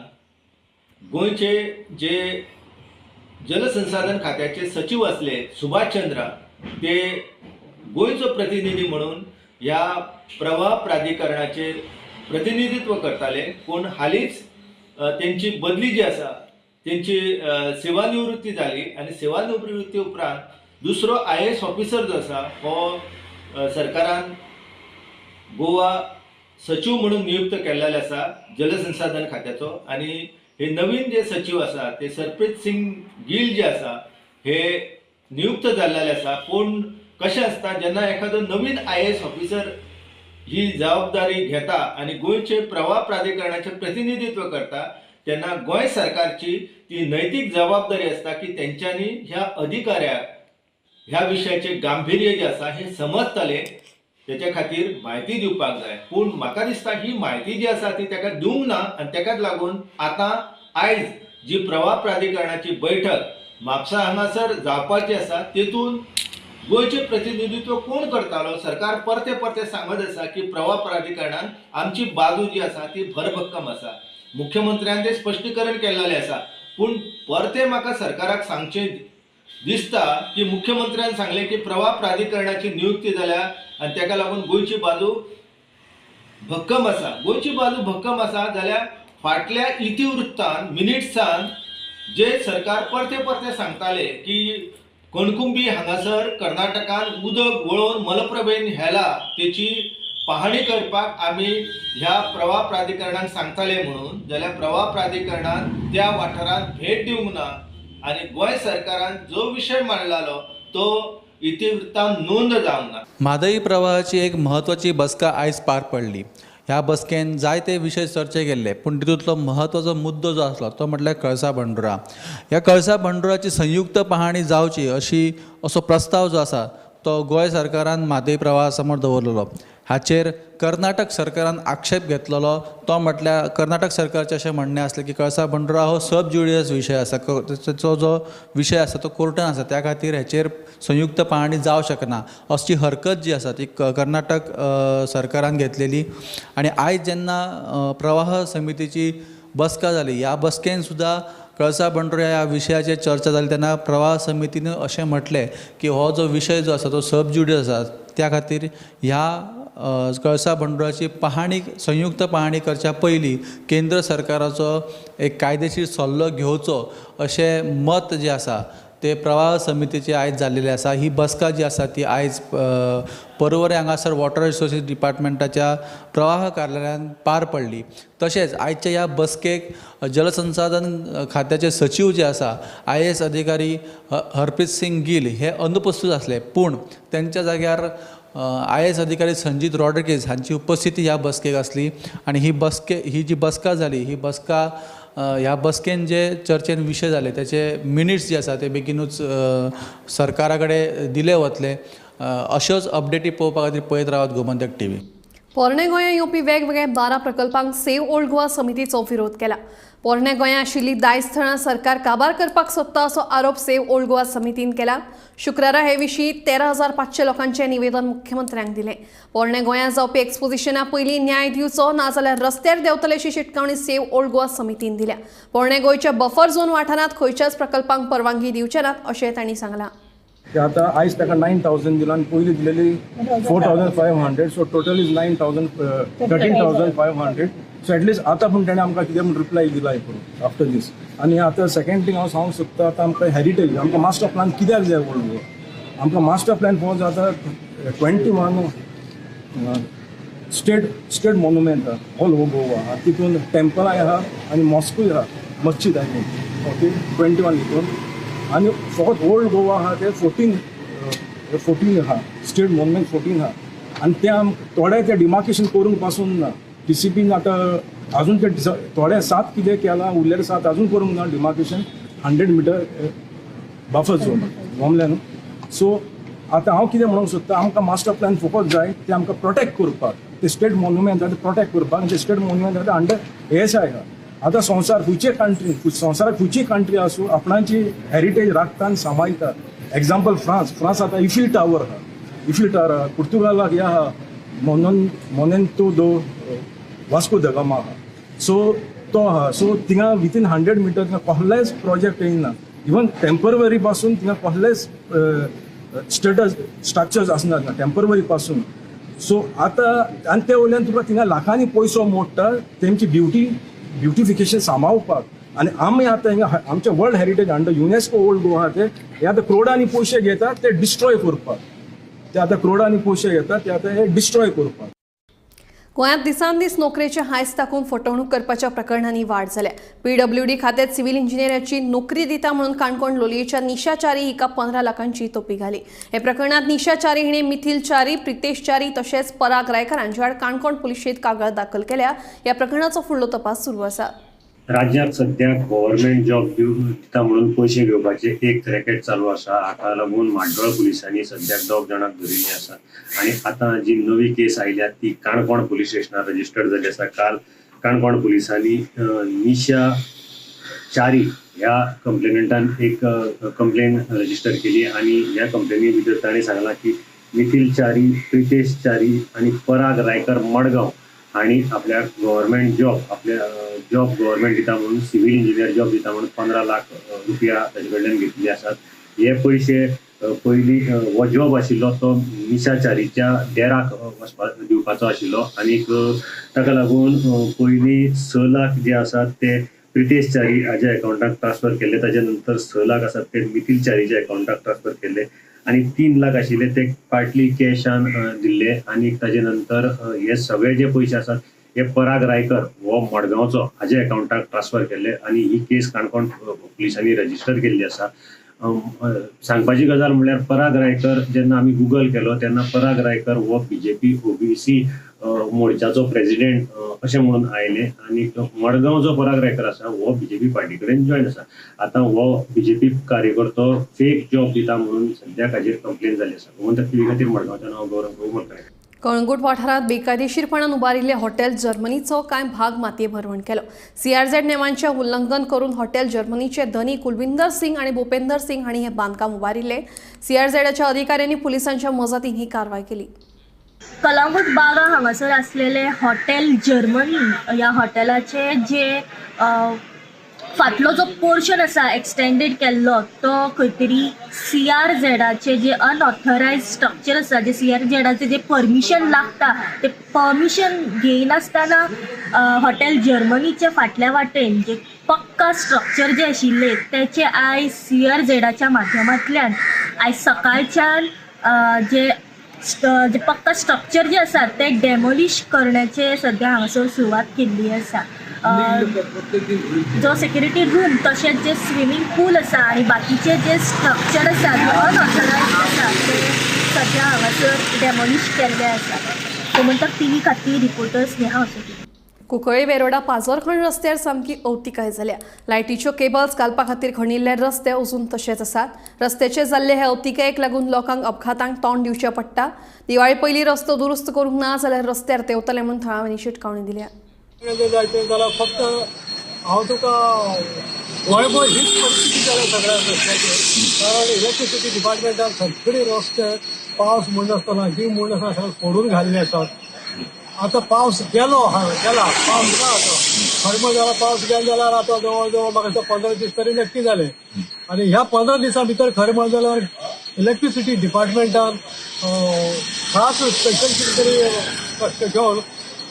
गोंयचे जे जलसंसाधन खात्याचे सचिव आसले सुभाष चंद्रा ते गोंयचो प्रतिनिधी म्हणून ह्या प्रवाह प्राधिकरणाचेर प्रतिनिधित्व करताले. पूण हालींच तेंची बदली जी आसा तेंची सेवानिवृत्ती जाली आनी सेवानिवृत्ती उपरांत दुसरो IAS officer जो आसा हो सरकारान गोवा सचीव म्हणून नियुक्त केल्लेले आसा जलसंसाधन खात्याचो. आनी हे नवीन जे सचीव आसा ते सरप्रीत सिंग गिल जे आसा हे नियुक्त जाल्लेले आसा. पूण कशें आसता जेन्ना एखादो नवीन IAS officer ही जबाबदारी घेता आनी गोंयचे प्रवाह प्राधिकरणाचें प्रतिनिधित्व करता तेन्ना गोंय सरकारची ती नैतीक जबाबदारी आसता की तेंच्यांनी ह्या अधिकाऱ्याक ह्या विशयाचें गांभीर्य जें आसा हें समजतलें, तेच्या खातीर म्हायती दिवपाक जाय. पूण म्हाका दिसता ही म्हायती जी आसा ती ताका दिवंक ना आनी ताकाच लागून आतां आयज जी प्रवाह प्राधिकरणाची बैठक म्हापसा हांगासर जावपाची आसा तेतून गोंयचें प्रतिनिधित्व कोण करतालो? सरकार परते परते सांगत आसा की प्रवाह प्राधिकरणान आमची बाजू जी आसा ती भरभक्कम आसा, मुख्यमंत्र्यान तें स्पश्टीकरण केल्लें आसा. पूण परते म्हाका सरकाराक सांगचें दिसता की मुख्यमंत्र्यान सांगलें की प्रवाह प्राधिकरणाची नियुक्ती जाल्या आनी ताका लागून गोंयची बाजू भक्कम आसा. गोंयची बाजू भक्कम आसा जाल्यार फाटल्या इतिवृत्तान मिनिट्सान जे सरकार परते परते सांगताले की कणकुंबी हांगासर कर्नाटकान उदक वळोवन मलप्रभेन हेला तेची पाहणी करपाक आमी ह्या प्रवाह प्राधिकरणाक सांगताले म्हणून, जाल्यार प्रवाह प्राधिकरणान त्या वाठारांत भेट दिवंक ना आनी गोंय सरकारान जो विशय मांडलालो तो इतिवृत्तान नोंद जावंक ना. म्हादई प्रवाहाची एक म्हत्वाची बसका आयज पार पडली. ह्या बसकेन जायते विशय चर्चे केल्ले, पूण तितूंतलो म्हत्वाचो मुद्दो जो आसलो तो म्हटल्यार कळसा भंडुरा. ह्या कळसा भंडुराची संयुक्त पाहणी जावची अशी असो प्रस्ताव जो आसा तो गोंय सरकारान म्हादई प्रवाहा समोर दवरलेलो. हाचेर कर्नाटक सरकारान आक्षेप घेतलेलो तो म्हटल्यार कर्नाटक सरकारचें अशें म्हणणें आसलें की कळसा भंडुरा हो सब ज्युडियस विशय आसा, ताचो जो विशय आसा तो कोर्टान आसा, त्या खातीर हेचेर संयुक्त पाहणी जावं शकना अशी हरकत जी आसा ती कर्नाटक सरकारान घेतलेली. आनी आयज जेन्ना प्रवाह समितीची बसका जाली ह्या बसकेन सुद्दां कळसा भंडुरा ह्या विशयाचेर चर्चा जाली तेन्ना प्रवाह समितीन अशें म्हटलें की हो जो विशय जो आसा तो सब ज्युडियस आसा, त्या खातीर ह्या कळसा भंडुराची पाहणी संयुक्त पाहणी करच्या पयलीं केंद्र सरकाराचो एक कायदेशीर सल्लो घेवचो अशें मत जें आसा ते प्रवाह समितीचे आयज जाल्लेले आसा. ही बसका जी आसा ती आयज पर्वरे हांगासर वॉटर रिसोर्सीस डिपार्टमेंटाच्या प्रवाह कार्यालयान पार पडली. तशेंच आयच्या ह्या बसकेक जलसंसाधन खात्याचे सचीव जे आसा IAS अधिकारी हरप्रीत सिंग गिल हे अनुपस्थित आसले, पूण तेंच्या जाग्यार IAS अधिकारी संजीत रॉड्रिगेज हांची उपस्थिती ह्या बसकेक आसली. आनी ही जी बसका जाली ही बसका ह्या बसकेन जे चर्चेन विशय जाले त्याचे मिनिट्स जे आसा ते बेगीनूच सरकारा कडेन दिले वतले. अश्योच अपडेटी पळोवपा खातीर पळयत रावात गोमंतक टीव्ही. पोरणे गोंया येवपी वेगवेगळ्या 12 प्रकल्पांक सेव्ह ओल्ड गोवा समितीचो विरोध केला. पोरणे गोंया आशिल्ली दायज थळां सरकार काबार करपाक सोदता असो आरोप सेव्ह ओल्ड गोवा समितीन केला. शुक्रारा हे विशीं 13,500 लोकांचें निवेदन मुख्यमंत्र्यांक दिलें. पोरणे गोंया जावपी एक्सपोजिशना पयलीं न्याय दिवचो नाजाल्यार रस्त्यार देंवतले अशी शिटकावणी सेव्ह ओल्ड गोवा समितीन दिल्या. पोरणे गोंयच्या बफर झोन वाठारांत खंयच्याच प्रकल्पांक परवानगी दिवचे नात अशें तांणी सांगलां. आतां आयज ताका 9,000 दिला आनी पयलीं दिलेली 4,500, so total is 9,000 13,500. So at least आतां पूण तेणें आमकां कितें म्हूण रिप्लाय दिला हें करून आफ्टर दीस. आनी आतां सेकेंड थींग हांव सांगूंक सोदता, आतां आमकां हेरिटेज, आमकां मास्टर प्लान कित्याक जाय ओल्ड गोवा? आमकां मास्टर प्लान पळोवंक जाय आतां 21 स्टेट मोन्युमेंट आहा ऑल ओवर गोवा, तितून टेम्पलांय आहा आनी मॉस्कूय आहा, मस्जिद I mean okay 21 हितून. आनी फकत ओल्ड गोवा आहा ते 14 आहा, स्टेट मोन्युमेंट 14 आहा. आनी ते आमकां थोडे ते डिमार्केशन करूंक पासून ना. टीसीपीन आतां अजून ते थोडे 7 कितें केलां, उरलेले 7 अजून करूंक ना डिमार्केशन 100 मिटर बफर झोन जमलें न्हू. सो आतां हांव कितें म्हणूंक सोदता, आमकां मास्टर प्लॅन फकत जाय ते आमकां प्रोटेक्ट करपाक, ते स्टेट मोन्युमेंट आहा ते प्रोटेक्ट करपाक, आनी ते स्टेट मोन्युमेंट आहा ते अंडर ASI आहा. आतां संवसार खंयचे कंट्री, संवसाराक खंयची कंट्री आसूं आपणाची हेरिटेज राखता आनी सांबाळटा. एग्जाम्पल फ्रांस, फ्रांस आतां इफिल टावर आहा, इफिल टावर आहा. पुर्तुगालाक ह्या आहा मोनेंतो दो वास्को the Gama आहा. सो तो आहा. सो थिंगा विथीन 100 मिटर थिंगा कसलेच प्रोजेक्ट येयना, इवन टेम्पररी पासून थिंगा कसलेच स्टेटस स्ट्रक्चर्स आसनात ना टेम्पररी पासून. सो आतां आनी ते वयल्यान तुका थिंगा लाखांनी पयसो मोडटा तेमची ब्युटिफिकेशन सांबाळपाक. आनी आमी आतां हिंगा आमचे world heritage under UNESCO old Goa आहा ते हे आतां क्रोडांनी पयशे घेतात ते डिस्ट्रॉय करपाक, ते आतां क्रोडांनी पयशे घेतात ते आतां हे डिस्ट्रॉय करपाक. गोंयांत दिसान दीस नोकरेचे हांयस दाखोवन फटवणूक करपाच्या प्रकरणांनी वाड जाल्या. पीडब्ल्यूडी खात्यात सिव्हिल इंजिनियराची नोकरी दिता म्हणून काणकोण लोलयेच्या निशा च्यारी हिका 15 लाखांची तोपी घाली. हे प्रकरणात निशा च्यारी हिणे मिथिल च्यारी, प्रितेश च्यारी तशेंच पराग रायकर हांचे आड काणकोण पुलिशेंत कागाळ दाखल केल्या. ह्या प्रकरणाचो फुडलो तपास सुरू आसा. राज्यात सध्या गव्हर्मेंट जॉब दिता म्हणून पयशे घेवपाचे एक रॅकेट चालू आसा. हाका लागून म्हाड्डोळ पुलिसांनी सद्याक 2 जाणांक धरिल्ली आसात आनी आतां जी नवी केस आयल्या ती काणकोण पुलीस स्टेशनार रजिस्टर्ड जाल्ली आसा. काल काणकोण पुलिसांनी निशा च्यारी ह्या कंप्लेनंटान एक कंप्लेन रजिस्टर केली आनी ह्या कंप्लेनी भितर ताणें सांगलां की निखील च्यारी, प्रितेश च्यारी आनी पराग रायकर मडगांव आनी आपल्याक गव्हर्मेंट जॉब आपल्या जॉब गव्हर्मेंट दिता म्हणून सिव्हिल इंजिनियर जॉब दिता म्हणून 15 लाख रुपया ताजे कडल्यान घेतिल्ले आसात. हे पयशे पयलीं हो जॉब आशिल्लो तो निशा च्यारीच्या देराक वचपाक दिवपाचो आशिल्लो आनीक ताका लागून पयलीं 6 लाख जे आसात ते प्रितेश च्यारी हाज्या अकावंटाक ट्रान्सफर केल्ले, ताजे नंतर 6 लाख आसात ते मिथिल च्यारीच्या अकावंटाक ट्रान्सफर केल्ले आनी 3 लाख आशिल्ले ते पार्टली कॅशान दिल्ले आनी ताजे नंतर हे सगळे जे पयशे आसात हे पराग रायकर हो मडगांवचो हाज्या अकावंटाक ट्रान्सफर केल्ले आनी ही केस काणकोण पुलिसांनी रजिस्टर केल्ली आसा. सांगपाची गजाल म्हणल्यार पराग रायकर जेन्ना आमी गुगल केलो तेन्ना पराग रायकर हो बीजेपी ओबीसी मोर्चाचो प्रेसिडेंट अशें म्हणून आयले आनी मडगांव जो पराग रायकर आसा हो बीजेपी पार्टी कडेन जॉयन आसा. आतां हो बीजेपी कार्यकर्तो फेक जॉब दिता म्हणून सद्याक हाजेर कंप्लेन जाली आसा. गोमंतक टीव्ही खातीर मडगांवचें नांव गौरव प्रभू मलकारे. कळंगूट वाठारांत बेकायदेशीरपणान उबारिल्ले हॉटेल जर्मनीचो कांय भाग मातये भरवण केलो. सीआरझेड नेमांचे उल्लंघन करून हॉटेल जर्मनीचे धनी कुलविंदर सिंग आनी भूपेंदर सिंग हांणी हे बांदकाम उबारिल्ले. सीआरझेडाच्या अधिकाऱ्यांनी पुलिसांच्या मजतीन ही कारवाय केली. कलंगूट बागा हांगासर आसलेले हॉटेल जर्मनी ह्या हॉटेलाचे जे फाटलो जो पोर्शन आसा एक्सटेंडेड केल्लो तो खंय तरी सी आर झेडाचे जे अनऑथरायज स्ट्रक्चर आसा, जे सी आर झेडाचे जे परमिशन लागता ते परमिशन घेयनासतना हॉटेल जर्मनीच्या फाटल्या वाटेन जे पक्का स्ट्रक्चर जे आशिल्ले तेचे आयज सी आर झेडाच्या माध्यमांतल्यान आयज सकाळच्यान जे जे पक्का स्ट्रक्चर जे आसा ते डेमोलिश करण्याचे सद्या हांगासर सुरवात केल्ली आसा. जो सेक्युरिटी रूम तशेंच जे स्विमींग पूल आसा आनी बाकीचे जे स्ट्रक्चर आसा अनऑथरायज आसा ते सद्या हांगासर डेमोलिश केल्ले आसा. गोमंतक टीव्ही खातीर रिपोर्टर स्नेहा असोटी. कुंकळ्ळी वेरोडा पाजरखण रस्त्यार सामकी अवतिकाय जाल्या. लायटीच्यो केबल्स घालपा खातीर खणिल्ले रस्ते अजून तशेच आसात. रस्त्याचे जाल्ले हे अवतिकायेक लागून लोकांक अपघातांक तोंड दिवचें पडटा. दिवाळी पयलीं रस्तो दुरुस्त करूंक ना जाल्यार रस्त्यार देंवतले म्हूण थळाव्यांनी शिटकावणी दिल्या. जाल्यार फक्त हांव तुका गोंयभर हीच परिस्थिती जाल्या सगळ्या रस्त्याचेर, कारण इलेक्ट्रिसिटी डिपार्टमेंटान सगळे रस्ते पावस म्हूण नासतना गीम म्हूण नासतना सगळे फोडून घाल्ले आसात. आतां पावस गेलो गेला, पावस ना आतां खरें म्हण जाल्यार पावस गेलो जाल्यार आतां जवळ जवळ म्हाका दिसता 15 दीस तरी नक्की जाले. आनी ह्या 15 दिसां भितर खरें म्हण जाल्यार इलेक्ट्रिसिटी डिपार्टमेंटान खास स्पेशल कितें तरी कश्ट घेवन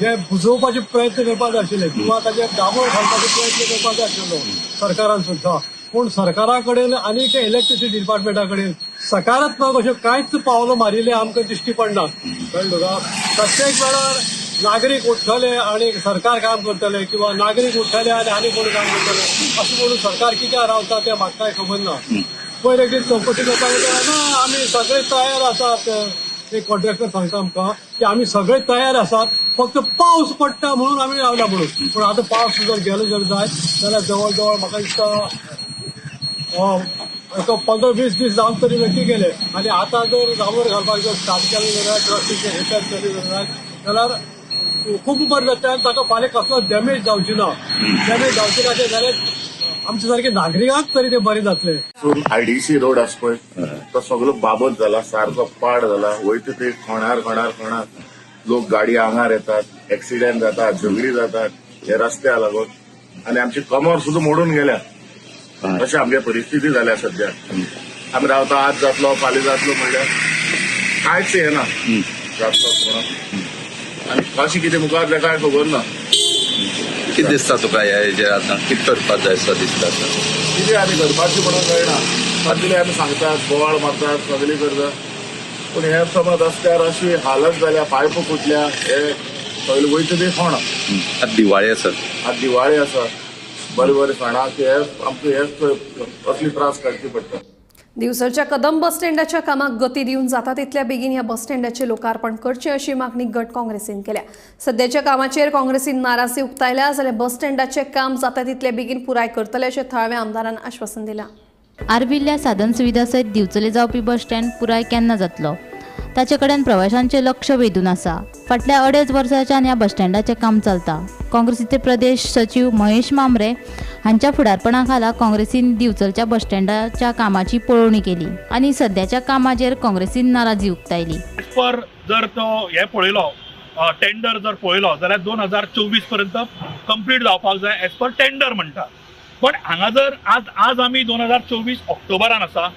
हे बुजोवपाचे प्रयत्न करपाक जाय आशिल्ले किंवा ताजेर दाबो घालपाचो प्रयत्न करपाक जाय आशिल्लो सरकारान सुद्दां. पूण सरकारा कडेन आनी इलेक्ट्रिसिटी डिपार्टमेंटा कडेन सकारात्मक अश्यो कांयच पावलां मारिल्लीं आमकां दिश्टी पडना. कळ्ळें तुका? प्रत्येक वेळार नागरीक उठ्ठले आनी सरकार काम करतले किंवा नागरीक उठ्ठले आनी आनी कोण काम करतले अशें म्हणून सरकार कित्याक रावता तें म्हाका कांय खबर ना. पयर एक दीस चवकशी करपाक गेल्यार ना आमी सगळे तयार आसात, एक कॉन्ट्रॅक्टर सांगता आमकां की आमी सगळे तयार आसात, फक्त पावस पडटा म्हणून आमी रावला म्हणून. पूण आतां पावस जर गेलो जर जायत जाल्यार जवळ जवळ म्हाका दिसता 15-20 दीस जावन तरी नक्की गेले. आनी आतां जर डांबर घालपाक जर स्टार्ट केलें जाल्यार ट्रस्टीचें रिपेर केलें जाल्यार खूब बरें जाता आनी ताका फाल्यां कसलोच डॅमेज जावची ना. डॅमेज जावची ना तें जाल्यार आमचे सारके नागरिकांक तरी ते बरें जातलें. आयडीसी रोड आसा पळय तो सगळो बाबत जाला, सारको पाड जाला. वयता थंय खणार खणार खणार लोक गाडी आंगार येतात, एक्सिडेंट जाता, झगडी जातात हे रस्त्या लागून. आनी आमची कमर सुद्दां मोडून गेल्या अशें आमगे परिस्थिती जाल्या सद्या. आमी रावता आज जातलो फाल्यां जातलो म्हणल्यार कांयच हें ना जातलो म्हणून. आनी कशें कितें मुखार जालें कांय खबर ना. कितें दिसता तुका ह्या हेजेर आतां कितें करपाक जाय असो दिसता? कितें आमी करपाचें म्हणून कळना. सगळे आमी सांगतात, बोवाळ मारतात, सगळी करतात, पूण हे समज रस्त्यार अशी हालत जाल्या, पायप फुटल्या, हे सगळे वयता ते कोण. आतां दिवाळी आसा, आतां दिवाळी आसा, बरे बरे सणाक हे आमकां हेच असली त्रास काडचे पडटा. दिवचलच्या कदम बस स्टँडाच्या कामाक गती दिवन जाता तितल्या बेगीन ह्या बस स्टँडाचें लोकार्पण करचें अशी मागणी गट काँग्रेसीन केल्या. सद्याच्या कामाचेर काँग्रेसीन नाराजी उक्तायल्या जाल्यार बस स्टँडाचें काम जाता तितले बेगीन पुराय करतले अशें थळाव्या आमदारान आश्वासन दिलां. आर्विल्ल्या साधन सुविधा सयत दिवचले जावपी बस स्टँड पुराय केन्ना जातलो ताचे कडेन प्रवाशांचें लक्ष वेधून आसा. फाटल्या 2.5 वर्सांच्यान ह्या बस स्टँडाचें काम चलता. काँग्रेसीचे प्रदेश सचीव महेश मामरे हांच्या फुडारपणा खाला काँग्रेसीन दिवचलच्या बस स्टँडाच्या कामाची पळोवणी केली आनी सद्याच्या कामाचेर काँग्रेसीन नाराजी उक्तायली. पर जर तो हे पळयलो टेंडर जर पळयलो जाल्यार 2024 पर्यंत कंप्लीट जावपाक जाय एज पर टेंडर म्हणटा. पण हांगा जर आज आज आमी 2024 ऑक्टोबरान आसा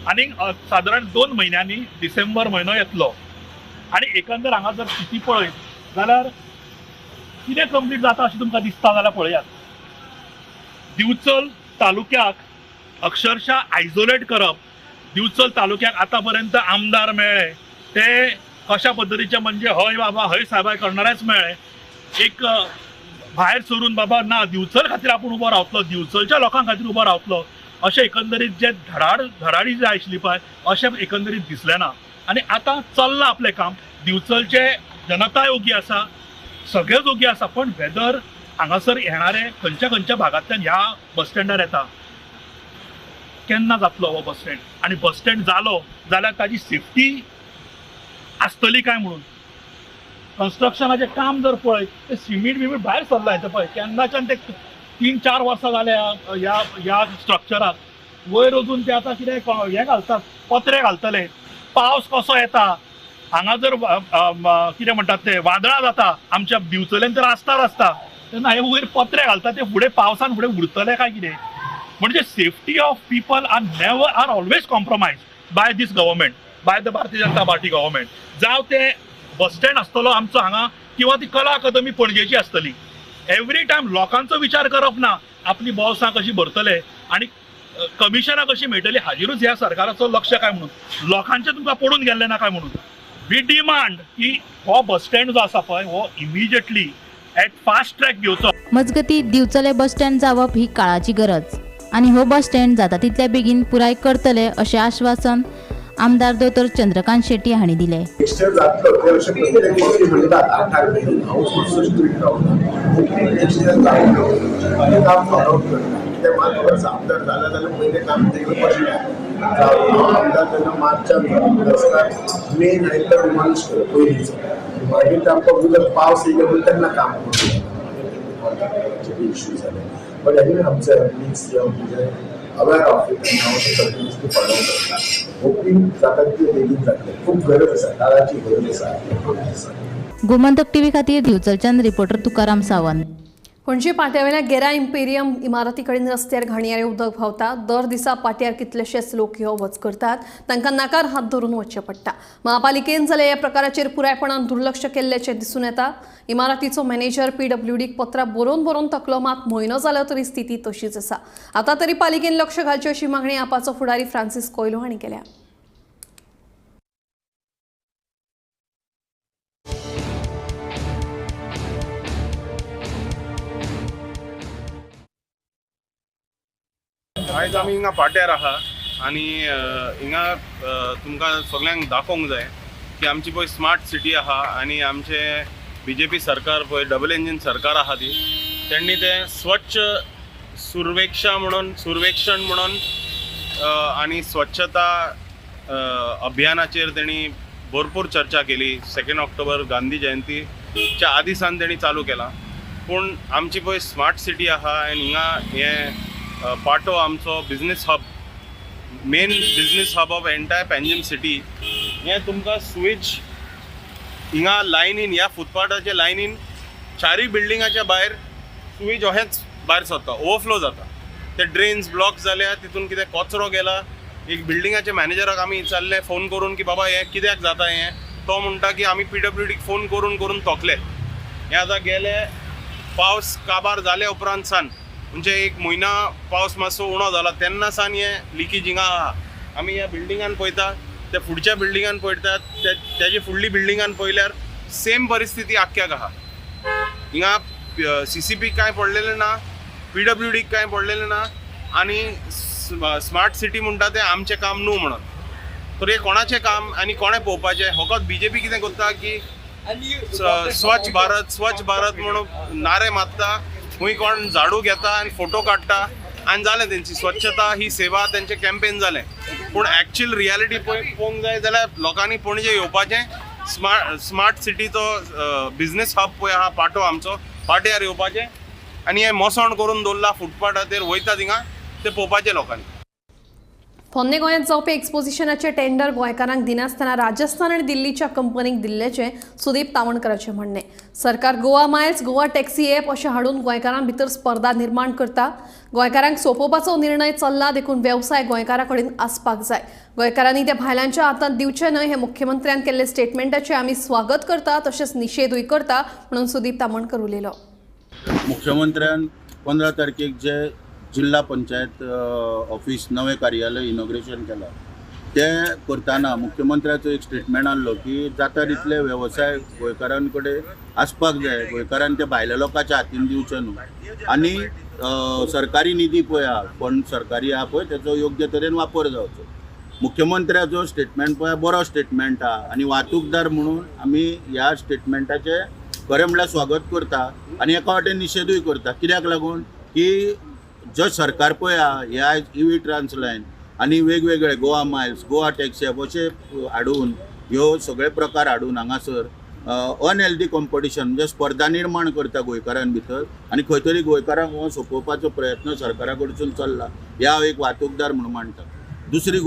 आनी सादारण 2 म्हयन्यांनी डिसेंबर म्हयनो येतलो आनी एकंदर हांगा जर स्थिती पळयत जाल्यार कितें कंप्लीट जाता अशें तुमकां दिसता जाल्यार पळयात. दिवचल तालुक्याक अक्षरशः आयसोलेट करप, दिवचल तालुक्याक आतां पर्यंत आमदार मेळ्ळे ते कशा पद्दतीचे म्हणजे हय बाबा हय सायबाय करणारेच मेळ्ळे. एक भायर सरून बाबा ना दिवचल खातीर आपूण उबो रावतलो, दिवचलच्या लोकां खातीर उबो रावतलो अशें एकंदरीत जे धडाडी जे आशिल्ली पळय अशें एकंदरीत दिसलें ना. आनी आतां चल्लां आपलें काम. दिवचलचे जनताय ओगी आसा, सगळेच ओगी आसा, पण वेदर हांगासर येणारे खंयच्या खंयच्या भागांतल्यान ह्या बस स्टँडार येता, केन्ना जातलो हो बस स्टँड आनी बस स्टँड जालो जाल्यार ताजी सेफ्टी आसतली काय म्हणून. कन्स्ट्रक्शनाचें काम जर पळयत ते सिमीट बिमीट भायर सरलां येता पळय केन्नाच्यान ते 3-4 वर्सां जाल्या ह्या ह्या स्ट्रक्चराक वयर वचून ते आतां कितें हें घालतात, पत्रे घालतले. पावस कसो येता हांगा जर कितें म्हणटात ते वादळां जाता आमच्या दिवचलेन तर आसताच आसता तेन्ना हे वयर पत्रे घालतात ते फुडें पावसान फुडें उरतले काय कितें. म्हणजे safety of people are never are always compromise by this government, by the Bharatiya Janata Party government. जावं ते बस स्टँड आसतलो आमचो हांगा किंवा ती कला अकादमी पणजेची आसतली, एवरी टायम लोकांचो विचार करप ना, आपली बोल्सां कशी भरतले आनी कमिशनां कशी मेळटली हाजेरूच ह्या सरकाराचो लक्ष काय म्हणून, लोकांचें तुमकां पडून गेल्लें ना काय म्हणून. We demand की हो बस स्टँड जो आसा पळय हो इमिजिएटली एट फास्ट ट्रॅक घेवचो. मजगती दिवचले बस स्टँड जावप ही काळाची गरज आनी हो बस स्टँड जाता तितल्या बेगीन पुराय करतले अशें आश्वासन आमदार दोतोर चंद्रकांत शेट्टी हांणी दिले. नेक्स्ट जातलो ते अशें प्रत्येक गोश्टी म्हणटात 8 तारखेक हांव मातसो स्ट्रिक्ट रावता. नेक्स्ट इयर जातलो हें काम फॉलो आउट करता. कित्याक म्हाका खबर आसा आमदार जाला जाल्यार पयलें काम तें पडलें. आमदार तेन्ना मार्चान रस्त्यार मे नायट डिमॉलिश केलो पयलींचो, मागीर ते आमकां उदक पावस येयलो म्हणून तेन्ना काम करूं इश्यू जाले. बट एनिवे आमचे सी एम म्हणजे अवेर ऑफ it आनी हांव तें कंटिन्युअसली फॉलो करता. होपींग जाता तितले बेगीन जातलें. खूब गरज आसा, काळाची गरज आसा. गोमंतक टीव्ही खातीर दिवचलच्यान रिपोर्टर तुकाराम सावंत. पणजी पाट्यावेल्या गेरा इम्पेरियम इमारती कडेन रस्त्यार घाणयारें उदक व्हांवता. दर दिसा पाट्यार कितलेशेच लोक यो वच करतात, तांकां नाकार हात धरून वचचें पडटा. महापालिकेन जाल्यार ह्या प्रकाराचेर पुरायपणान दुर्लक्ष केल्ल्याचें दिसून येता. इमारतीचो मॅनेजर पीडब्ल्यूडीक पत्रां बरोवन बरोवन थकलो, मात म्हयनो जालो तरी स्थिती तशीच आसा. आतां तरी पालिकेन लक्ष घालचें अशी मागणी आपाचो फुडारी फ्रांसीस कोयलो हांणी केल्या. आयज आमी हिंगा पाट्यार आहा आनी हिंगा तुमकां सगळ्यांक दाखोवंक जाय की आमची पळय स्मार्ट सिटी आहा आनी आमचे बीजेपी सरकार पळय डबल इंजीन सरकार आहा ती तेंणी तें स्वच्छ सुर्वेक्षा म्हणून सुर्वेक्षण म्हणून आनी स्वच्छता अभियानाचेर तेणी भरपूर चर्चा केली. 2 ऑक्टोबर गांधी जयंतीच्या आदी सावन तेणी चालू केला. पूण आमची पळय स्मार्ट सिटी आहा आनी हिंगा हें पाटो आमचो business hub, main business hub of entire Panjim city. हें तुमकां स्विच हिंगा लायनीन ह्या फुटपाथाच्या लायनीन चारूय बिल्डिंगाच्या भायर स्विच अहेंच भायर सरता, ओवरफ्लो जाता. ते ड्रेन्स ब्लॉक जाल्या, तितून कितें कचरो गेला, एक बिल्डिंगाच्या मॅनेजराक आमी विचारलें फोन करून की बाबा हें कित्याक जाता हें, तो म्हणटा की आमी पीडब्ल्यूडीक फोन करून करून तोखले. हें आतां गेले पावस काबार जाले उपरांत सान, म्हणजे एक म्हयना पावस मातसो उणो जाला तेन्ना सान हें लिकेज हिंगा आहा. आमी ह्या बिल्डिंगान पळयता, त्या फुडच्या बिल्डिंगान पळयतात, तेजे फुडली बिल्डिंगान पळयल्यार सेम परिस्थिती आख्ख्याक आहा. हिंगा सीसीपी कांय पडलेलें ना, पीडब्ल्यूडीक कांय पडलेलें ना, आनी स्मार्ट सिटी म्हणटा तें आमचें काम न्हू म्हणून. तर हें कोणाचें काम आनी कोणें पळोवपाचें? फकत बीजेपी कितें करता की स्वच्छ भारत स्वच्छ भारत म्हणून नारे मारता, खूंय कोण झाडू घेता आनी फोटो काडटा आनी जालें, तेंची स्वच्छता ही सेवा तेंचें कॅम्पेन जालें. पूण एक्चुअल रियलिटी पळोवंक जाय जाल्यार लोकांनी पणजे येवपाचें, स्मार्ट सिटीचो बिजनेस हब पळय आहा पाटो आमचो, पाट्यार येवपाचें आनी हें मोसण करून दवरलां फुटपाथाचेर, वयता थिंगा ते पळोवपाचें लोकांनी. पोन्ने गोंयांत जावपी एक्सपोजिशनाचे टेंडर गोंयकारांक दिनासतना राजस्थान आनी दिल्लीच्या कंपनीक दिल्ल्याचें सुदीप तावणकराचें म्हणणें. सरकार Goa miles, Goa taxi app अशें हाडून गोंयकारां भितर स्पर्धा निर्माण करता. गोंयकारांक सोंपोवपाचो निर्णय चल्ला, देखून वेवसाय गोंयकारां कडेन आसपाक जाय. गोंयकारांनी ते भायल्यांच्या हातांत दिवचे न्हय हें मुख्यमंत्र्यान केल्ले स्टेटमेंटाचें आमी स्वागत करता, तशेंच निशेधूय करता म्हणून सुदीप तामणकर उलयलो. मुख्यमंत्र्यान 15 तारखेक जे जिल्हा पंचायत ऑफिस नवें कार्यालय इनॉग्रेशन केलां तें करतना मुख्यमंत्र्याचो एक स्टेटमेंट आहलो की जाता तितले वेवसाय गोंयकारां कडेन आसपाक जाय, गोंयकारान ते भायल्या लोकांच्या हातीन दिवचे न्हू, आनी सरकारी निधी पळय आहा, फंड सरकारी आहा पळय तेचो योग्य तरेन वापर जावचो. मुख्यमंत्र्याचो स्टेटमेंट पळय बरो स्टेटमेंट आहा आनी वाहतूकदार म्हणून आमी ह्या स्टेटमेंटाचें खरें म्हणल्यार स्वागत करता आनी एका वाटेन निशेधूय करता. कित्याक लागून की जो सरकार पळय आहा ह्या इवी ट्रान्सलायन आनी वेगवेगळे Goa miles, Goa taxi app अशे हाडून ह्यो सगळे प्रकार हाडून हांगासर अनहेल्दी कॉम्पिटिशन म्हणजे स्पर्धा निर्माण करता गोंयकारां भितर आनी खंय तरी गोंयकारांक हो सोंपोवपाचो प्रयत्न सरकारा कडसून चल्ला ह्या हांव एक वाहतूकदार म्हणून मानता. दुसरी